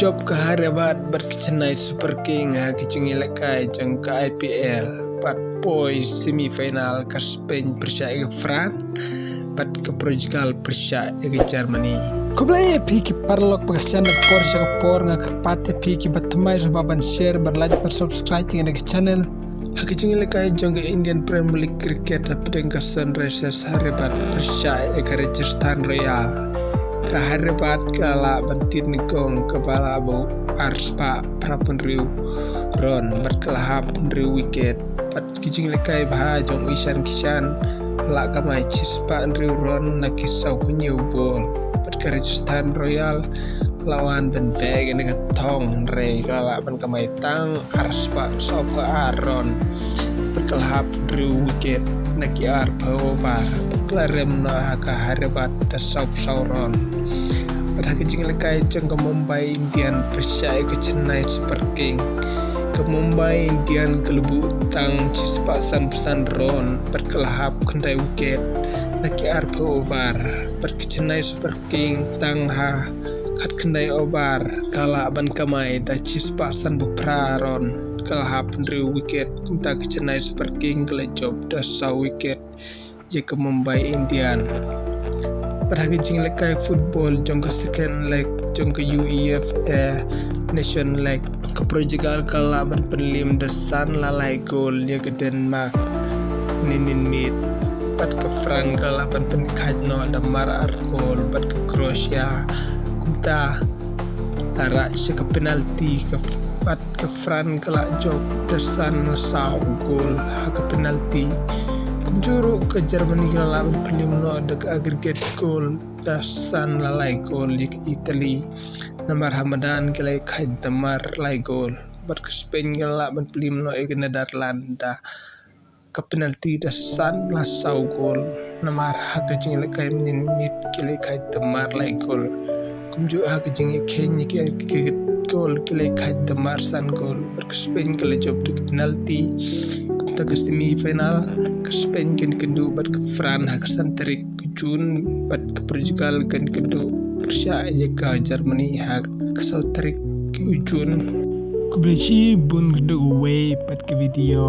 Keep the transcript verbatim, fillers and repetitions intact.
Jop ka Hyderabad bad ka Chennai Super King ha ka jingïalehkai jong ka I P L. Bad poi semi final ka Spain pyrshah ïa ka France. Bad ka Portugal pyrshah ïa ka Germany. Khublei ïa phi ki paralok ba kyrshan na ka por sha ka por, nga kyrpad ïa phi ki ba thymmai sngewbha ban share, ban like, ban subscribe ïa kane ka channel. Ha ka jingïalehkai jong ka Indian Premier League Cricket hapdeng ka Sunrisers Hyderabad pyrshah ïa ka Rajasthan Royal. Ka Hyderabad ka la lah ban tied nyngkong kaba la buh ar spah phra phew hynriew run bad ka la hap hynriew wicket. Bad ka jingïalehkai bha jong u Ishan Kishan la kamai shi spah hynriew run na ki saw phew hynñiew bol. Bad ka Rajasthan Royal ka la wan ban beh ïa kane ka thong hynrei ka la lah ban kamai tang ar spah saw phew ar run. Bad ka la hap hynriew wicket na ki ar phew over. Bad ka la rem noh ha ka Hyderabad da saw phew saw run. Bad ha ka jingïalehkai jong ka Mumbai Indian pyrshah ïa ka Chennai Super King, ka Mumbai Indian ka la buh tang shi spah san phew san run bad ka la hap khyndai wicket na ki ar phew over. Bad ka Chennai Super King tang ha khatkhyndai over ka la lah ban kamai da shi spah san phew phra run, ka la hap hynriew wicket. Kumta ka Chennai Super King ka la jop da saw wicket ïa ka Mumbai Indian. Bad ha ka jingïalehkai football jong ka second leg jong ka U E F A Nation League, ka Portugal ka la lah ban pynliem da san la lai gol ïa ka Denmark hynnin miet. Bad ka France ka la lah ban pynkhait noh da mar ar gol bad ka Croatia. Kumta la rah sha ka penalty ka bad ka France ka la jop da san la saw gol ha ka penalty. Kumjuh ruh ka Germany ka la lah ban pynliem noh da ka aggregate gol da san la lai gol ïa ka Italy. Namar ha madan ki la ïakhait da mar lai gol. Bad ka Spain ka la lah ban pynliem noh ïa ka Netherlands da ka penalty da san la saw gol. Namar ha ka jingïalehkai mynnin miet ki la ïakhait da mar lai gol. Kumjuh ha ka jingïakheiñ ïa ki aggregate gol ki la ïakhait da mar san gol. Bad ka Spain ka la jop da ka penalty. Kumta ka semi final ka Spain kan kynduh bad ka France ha ka san tarik ka June bad ka Portugal kan kynduh pyrshah ïa ka Germany ha ka saw tarik ka June. Khublei shibun, kynduh kawei pat ka video.